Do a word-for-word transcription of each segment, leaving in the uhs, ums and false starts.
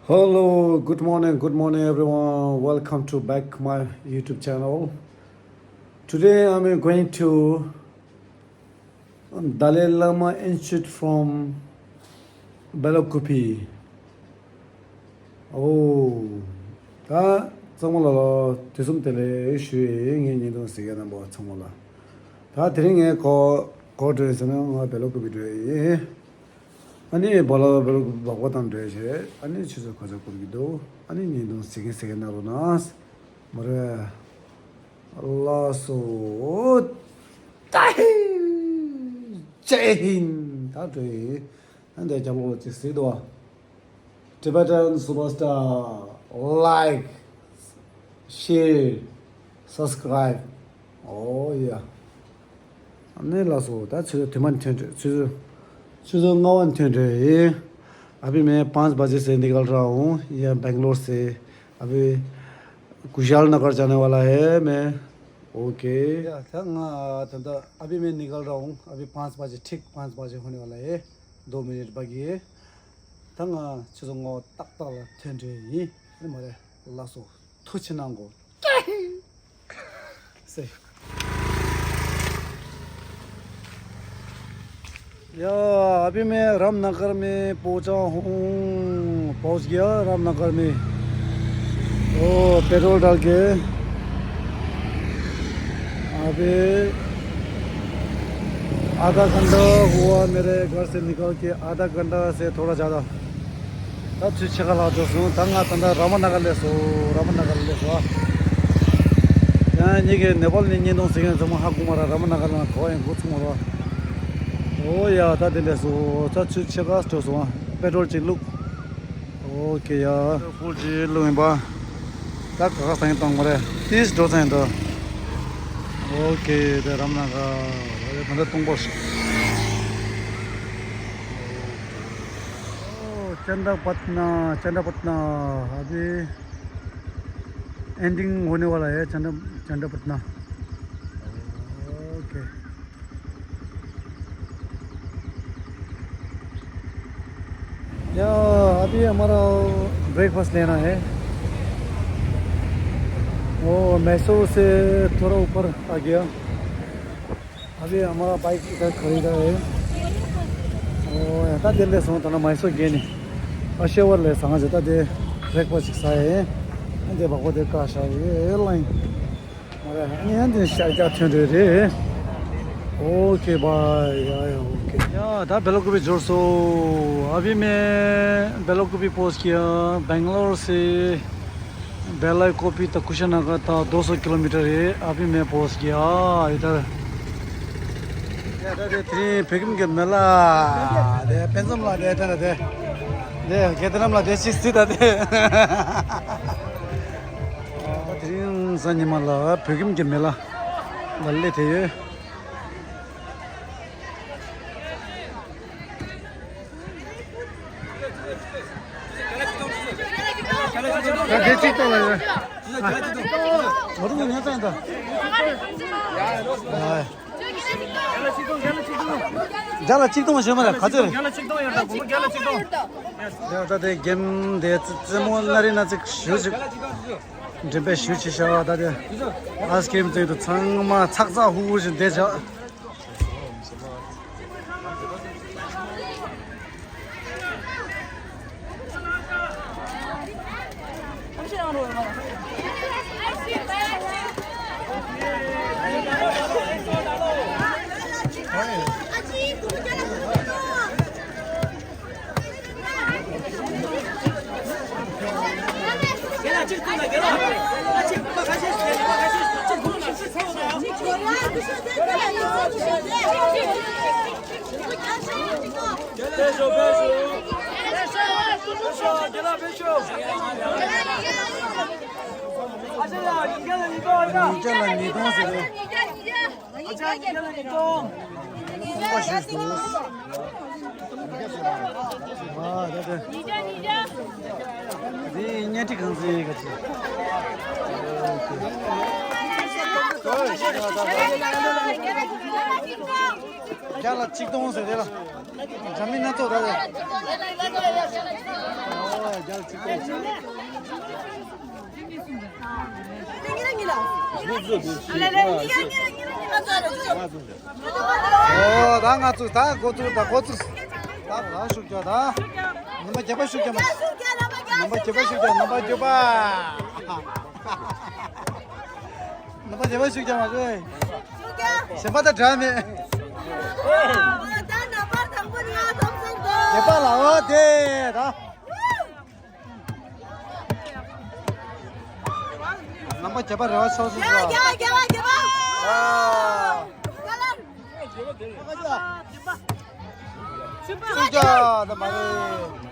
Hello, good morning, good morning, everyone. Welcome to back my YouTube channel. Today I'm going to Dalai Lama Institute from Belakopi. Oh, ད་ཚང་མ་ལ་དུས་གསུམ་བདེ་ལེགས་ཞུ་ཡི། ངའི་བརྙན་ཐུང་གཟིགས་མཁན་རྣམ་པ་ཚང་མ་ལ། ད་དེ་རིང་ངས་ག་ག་འགྲོ་ཡིན་ཟེར་ན། ང་བེ་ལ་ཀུ་པི་འགྲོ་ཡི་ཡིན། ཨ་ནི་བ་ལ་བེ་ལ་ཀུ་པི་སྦག་སྦག་བཏང་འགྲོ་ཡི་བྱས། ཨ་ནི་ཆུ་ཚོད་ག་ཚོད་འགོར་གྱི་འདུག་ཨ་ནི་བརྙན་ཐུང་གཟིགས་མཁན་གཟིགས་མཁན་རྣམ་པ་ལ་མ་རེད། ལགས་སོ། ཏཱ་ཧེ། ཇའི་ཧིན། ད་འགྲོ་ཡི། ཨ་འདི་རྒྱབ་ལོགས་ལ་ཅིག་གཟིགས་འདུག་བ། Tibetan superstar, like, share, subscribe. Oh yeah. ཨ་ནི་ལགས་སོ། ད་ཆུ་ཚོད་དུ་མ་ཐོན་འགྲོ། ཆུ་ཚོད་ཆུ་ཚོད་ལྔ་པ་ཐོན་འགྲོ་ཡི། अभी मैं पाँच बजे से निकल रहा हूँ, ये बेंगलोर से। अभी कुशाल नगर जाने वाला है मैं। ओके। ཡ། ད་ང་ད་ལྟ་अभी मैं निकल रहा हूँ, अभी पाँच बजे, ठीक पाँच बजे होने वाला है, दो मिनट बाकी है। ད་ང་ཆུ་ཚོད་ལྔ་པ་ཏག་ཏག་ལ་ཐོན་འགྲོ་ཡི་ཡིན། ཨ་ནི་མ་རེད། ལགས་སོ། ཐུགས་རྗེ་གནང་གོ། सही। या, अभी मैं रामनगर में पहुंचा हूँ, पहुंच गया रामनगर में। ओ, पेट्रोल डाल के अभी आधा घंटा हुआ मेरे घर से निकल के, आधा घंटा से थोड़ा ज़्यादा। ད་ཆུ་ཕྱེད་ཀ་ལྷག་འགྲོ་སོང་། ད་ང་ད་ལྟ་ར་མ་ན་གར་སླེབས་སོང་། ར་མ་ན་གར་སླེབས་སོང་ཨ། ཡང་ཉིད་ཀྱི་ནེ་པཱལ་ནས་བརྙན་ཐུང་གཟིགས་མཁན་ཚང་མ་ཧ་གོ་མ་ར། ར་མ་ན་གར་ལ་ག་བ་ཡང་འགོ་ཚུགས་མ་ར། ཨོ་ཡ། ད་དེ་སླེབས་སོང་། ད་ཆུ་ཕྱེད་ཀ་འགྲོ་སོང་ཨ། པེ་ཏྲོལ་ཅིག་བླུགས། ཨོ་ཁེ་ཡ། ཕུལ་ཅིག་བླུགས་ཡིན་པ། ད་ག་ག་ཚང་ཡིན་གཏོང་མ་རེད། ཏིས་འགྲོ་ཚང་ཡིན་ཏོ། ཨོ་ཁེ། ད་ར་མ་ན་གར་ད་ལྟ་སྟོང་པོ་ཞིག ओ, चंडापटना, चंडापटना, अभी एंडिंग होने वाला है चंडा, चंडापटना। ओके। या, अभी हमारा ब्रेकफास्ट लेना है। वो मैसूर से थोड़ा ऊपर आ गया। अभी हमारा बाइक इधर खरीदा है। ཨོ་ཡ། ད་དེ་སླེབས་སོང་། ད་ནི་མའི་སོར་བརྒལ་ནས་ཨ་ཤེ་ཝར་ལ་ཟ་ང་ཚོ་ད་དེ་བྷེ་རེག་ཕ་སི་ཊི་ཅིག་ཟ་ཡས། ཨ་འདི་བག་པ་དེ་བཀག་བཞག་ཡོད། ཨེར་ལའིན། ཨ་ནི་ཡང་དེ་ཤར་རྒྱག་ཐོན་འགྲོ་རེད། ओके बाय। या, या, ओके। या, ད་बेलाकोपी འབྱོར་སོང་། अभी मैं बेलाकोपी पहुंच गया। बेंगलोर से बेलाकोपी तक कुशीनगर था, दो सौ किलोमीटर है। अभी मैं पहुंच गया इधर। ཡ། ད་དེ་དེ་རིང་བོད་ཁྱིམ་གྱི་མི་ལ་དེ་དཔེ་མཚམས་ལ་དེ་དེ་ན་དེ་དེ་གེ་ཏི་ནམ་ལ་དེ་ཅིག་སྲིད་ད་དེ། ད་དེ་རིང་གཟའ་ཉི་མ་ལ་བོད་ཁྱིམ་གྱི་མི་ལ་ལ་སླེབས་ཐེ་ཡོད། ད་དེ་གཅིག་གཏོང་ལ་ཡོད། ང་རུ་ཉོ་ཙང་ད། རྒྱ་ལ་གཅིག་གཏོང་བ་ཞོན་མ་རེད། ག་ཚོད་རེད། རྒྱ་ལ་གཅིག་གཏོང་ཡོད་ད། བུ་མོ་རྒྱ་ལ་གཅིག་གཏོང་། ད་ལྟ་དེ་གེམ་དེ་རྩེད་མོ་སྣ་རེ་སྣ་ཚིག་ཞུ་ཅིག་འགྲེམས་སྤེལ་ཞུ་ཅིག་བྱ་བ། ད་དེ་ཨ་སི་ཀེམ་བཙལ་དུ་ཚང་མ་ཚག་ཚག་ཧུ་ཧུ་ཞིག་བསྡད་བྱ། འདི་བརྙན་འཕྲིན་ཁང་ཚན་ག་ཚོད། རྒྱ་ལ་གཅིག་སྟོང་ཟེར་དེ་ལ། འདྲ་མིན་སྣ་ཚོགས་ར་རེད། ཨོ་ད་ང་ཚོ་ད་འགོ་ཚུགས། ད་འགོ་ཚུགས། ད་ད་ཤུགས་རྒྱག་ད། རྣམ་པ་བརྒྱད་པ་ཤུགས་རྒྱག་མ། རྣམ་པ་བརྒྱད་པ་ཤུགས་རྒྱག་རྣམ་པ་བརྒྱད་པ། རྣམ་པ་བརྒྱད་པ་ཤུགས་རྒྱག་མ་ཤོད། གཞན་པ་དང་འདྲ་མེད། བརྒྱད་པ་ལ་འོ་དེ་ད། རྣམ་པ་བརྒྱད་པ་རེ་བ་ཆོག་སོང་། རྒྱལ་བ་རྒྱལ་བ་རྒྱལ་བ། ཨ། ཤུགས་རྒྱག་ད་མ་རེད།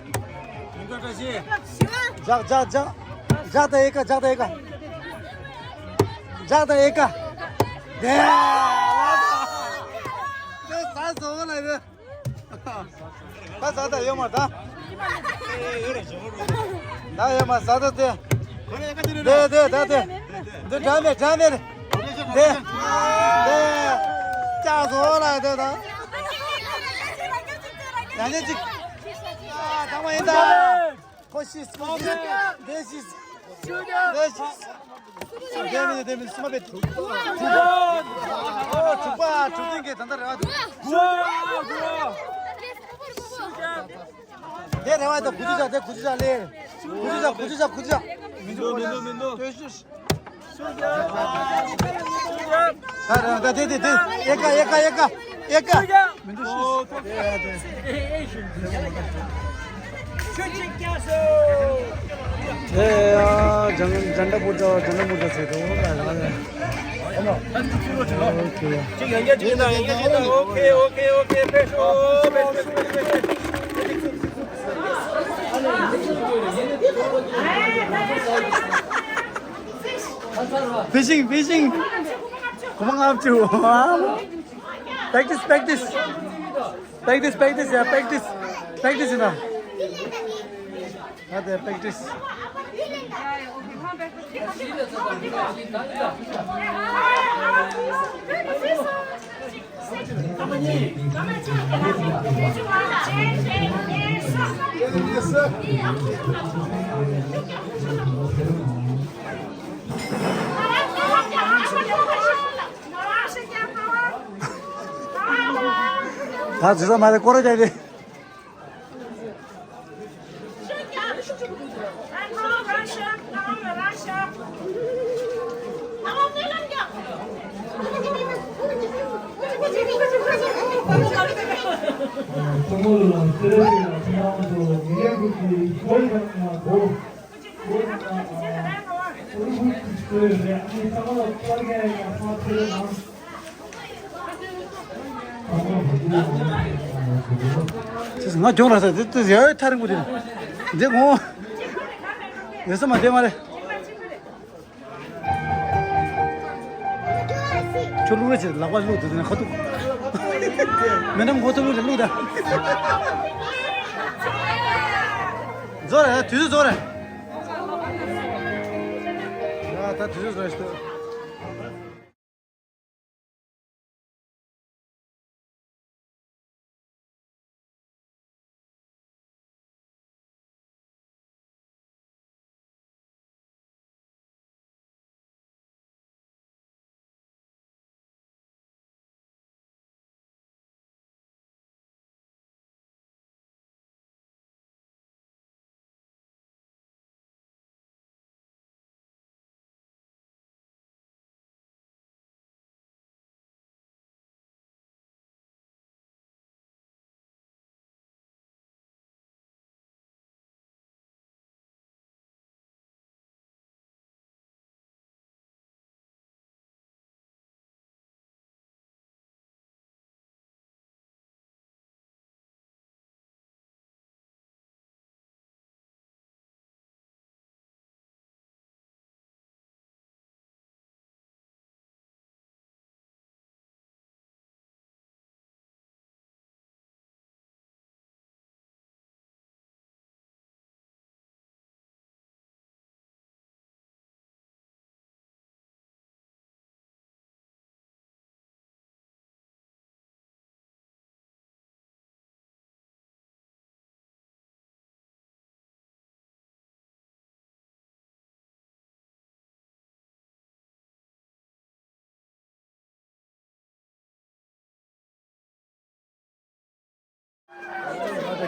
ཇག་ཇག་ཇག་ཇག་ད་ཨེ་ཀ་ཇག་ད་ཨེ་ཀ་ཇག་ད་ཨེ་ཀ་དེ། ད་ཟ་སོང་ལ་རེད། ད་ཟ་ད་ཡོད་མ་ད། ད་ཡོད་མ་ཟ་ད་དེ། དེ་དེ་ད་དེ། འདི་འདྲ་མེད་འདྲ་མེད། དེ། དེ། ལྕགས་བཟོ་ལ་དེ་ད། ཡང་ཅིག་ཨ་ད་མ་ཡིན་ད། ཁོ་ཤི་ཁོ་ཤི། དེ་ཤི། དེ་ཤི། དེ་མིན་དེ་མིན་སུ་མ་བེད། དྲུག་པ་དྲུག་པ་དྲུག་ཅན་གྱི་ད་ལྟ་རེ་བ་འདུག་དེ་རེ་བ་དང་དགུ་བཅུ་ཆ་དེ་དགུ་བཅུ་ཆ་ལེ། དགུ་བཅུ་ཆ་དགུ་བཅུ་ཆ་དགུ་བཅུ་ཆ། མི་འདུག་མི་འདུག་མི་འདུག་ད་རེ་བ་དེ་དེ་དེ་ཨེ་ཀ་ཨེ་ཀ་ཨེ་ཀ་ཨེ་ཀ་མི་འདུག་ཤི། དེ་ཡ་ཇན་ཇན་ད་པུར་ཇན་ད་པུར་ཇ་ཟེར་དོ་ལ་རང་ལ། ཨོ་ཁེ། གཅིག་ཡང་བསྐྱར་གཅིག་དང་ཡང་བསྐྱར་གཅིག་དང་། ཨོ་ཁེ་ཨོ་ཁེ་ཨོ་ཁེ། པེ་ཤོ་པེ་ཤོ་པེ་ཤོ་པེ་ཤོ། Fishing, fishing. གོ་མ་ང་བཅུ། Practice, practice. Practice, practice, yeah, practice. Practice ཡིན་ན། ང་དེ་practice. ད་ཇི་ཙམ་མ་རེད་སྐོར་ར་རྒྱག་རེད། ང་གྱོང་ར་ས་དེ་དེ་ཡ་ཐག་རིང་པོ་དེ་འདི་ངོ་། ཡོད་ས་མ་དེ་མ་རེད། ཁྱོད་བླུག་ར་ཆེ་ལག་པ་བླུག་དུས་ནས་ཁ་ཐུག་མེ་འགྲམ་མགོ་ཐུག་བླུག་ར་བླུག་ད། རྫོགས་ར་ད་དུས་ཚོད་རྫོགས་ར་ད་དུས་ཚོད་རྫོགས་ར་ཞིག་ཏུ།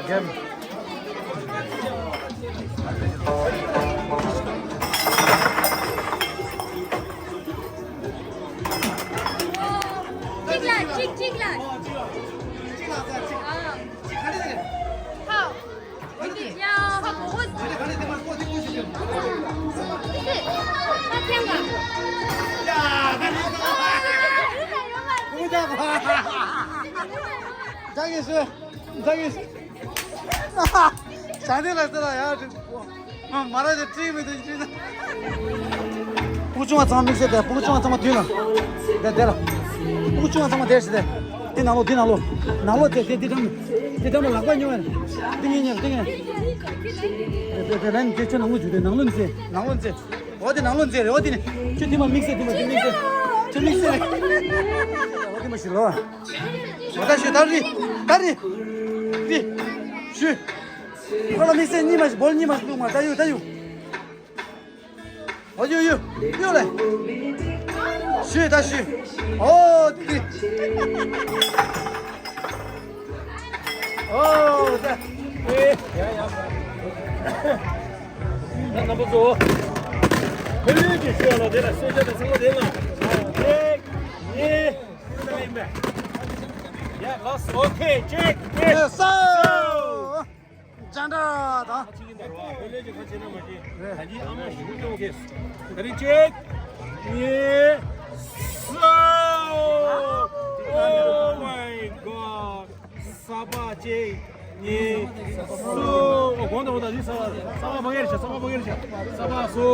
རྒྱབ། གཅིག་ལ་གཅིག་གཅིག་ལ། ཨ། ཧའོ། ཡ། ཧ་གོ་གོ། ད་ཐེངས་ཀ་ད་གིན་སུ། ད་གིན་སུ། ཞག་དེ་ལ་ཟེར་ལ་ཡ། ང་མ་ར་ཅིག་ཁྲིད་མི་འདུག་ཁྲིད་ན། སྤུ་གུ་ཆུང་བ་ཚང་མ་དམིགས་བསལ་དེ། སྤུ་གུ་ཆུང་བ་ཚང་མ་མདུན་ལ། དེ་དེ་ལ། སྤུ་གུ་ཆུང་བ་ཚང་མ་དེ་ཞིག་དེ། དེ་ནང་ལོགས། དེ་ནང་ལོགས། ནང་ལོགས་དེ་དེ་དེ་འགྲམ། དེ་འགྲམ་ལ་ལག་པ་ཉོ་བ། དེ་ངས་ཉོ། དེ་ངས། དེ་དེ་དེ་ལན་དེ་ཁྱོད་ནང་ལོགས་འཇུག་དེ། ནང་ལོགས་འཛེགས། ནང་ལོགས་འཛེགས། འོ་དེ་ནང་ལོགས་འཛེགས་རེད། འོ་དེ་ནས་ཁྱོད་དེ་མ་དམིགས་བསལ། དེ་མ་དེ་དམིགས་བསལ། ཁྱོད་དམིགས་བསལ། འོ་དེ་མ་ཞིག་ལོ། ད་ཞུ། ད་རི། ད་རི། རི། ཞུ། ཁོ་ལ་དམིགས་བསལ་གཉིས་མ་ཞིག། བོལ་གཉིས་མ་ཞིག་བླུགས་མ། ད་ཡུ། ད་ཡུ། ཨོ་ཡུ་ཡུ། ཡུ་ལེ། ཞུ། ད་ཞུ། ཨོ་དེ། ཨོ་ད། ཨེ། ཡ་ཡ། ད་རྣམ་པ་ཚོ། བོད་ཡིག་གི་ཞུ་བ་ལ་དེ་ལ་གསོལ་ཇ་དང་ཚང་མ་དེ་ལ། གཅིག་གཉིས། ཡ་ལགས་སོ། ཨོ་ཁེ། གཅིག་གཉིས། ཡ་སོ། ཇ་འདྲ་དང་། ཁ་ཆེ་གི་འདུག་རོ། བོད་ལས་ཀྱི་ཁ་ཆེ་ན་མ་ཆེ། རེད། ད་གིན་ཨ་མ་ཞུ་ཀྱང་ཁེ། ད་རིང་གཅིག་གཉིས། གསོ། Oh my God. ས་པ་གཅིག་གཉིས། གསོ། ཨོ་གོང་དུ་འོ་ད་འདི་ས་པ། ས་པ་བ་གེར་བྱ། ས་པ་བ་གེར་བྱ། ས་པ་གསོ།